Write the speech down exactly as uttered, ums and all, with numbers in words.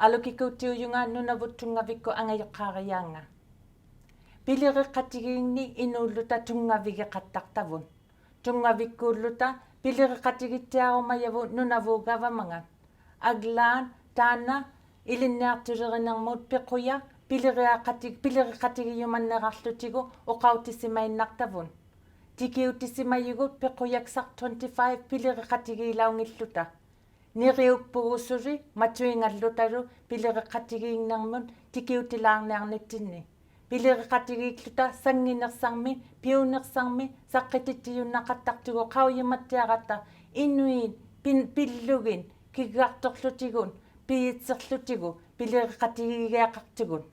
Alukikutiujunga Nunavut Tunngavikkut angajuqqaarijaanga. Piliriqatigiinni inuulluta tunngavigiqattaqtavut. Tunngavikkuulluta piliriqatigittiarumajavut Nunavut gavamanga. Aglaat taanna ilinniaqtulirinirmut piqujaq piliriaqati-, piliriqatigijumanniqaqłutigu uqautisimainnaqtavut. Tikiutisimajugut piqujaksaq twenty-five piliriqatigiilaunngilluta. Niriukpugut suli matuingallutalu piliriqatigiingnirmut tikiutilaarniarnittinni. Piliriqatigiikłuta sannginiqsarmi, piuniqsarmi, saqqitittijunnaqattaqtugut qaujimattiaratta inuit pin-, pillugit, kiggaqtuqłutigut, pijitsiqłutigut, piliriqatigiigiaqaqtugut.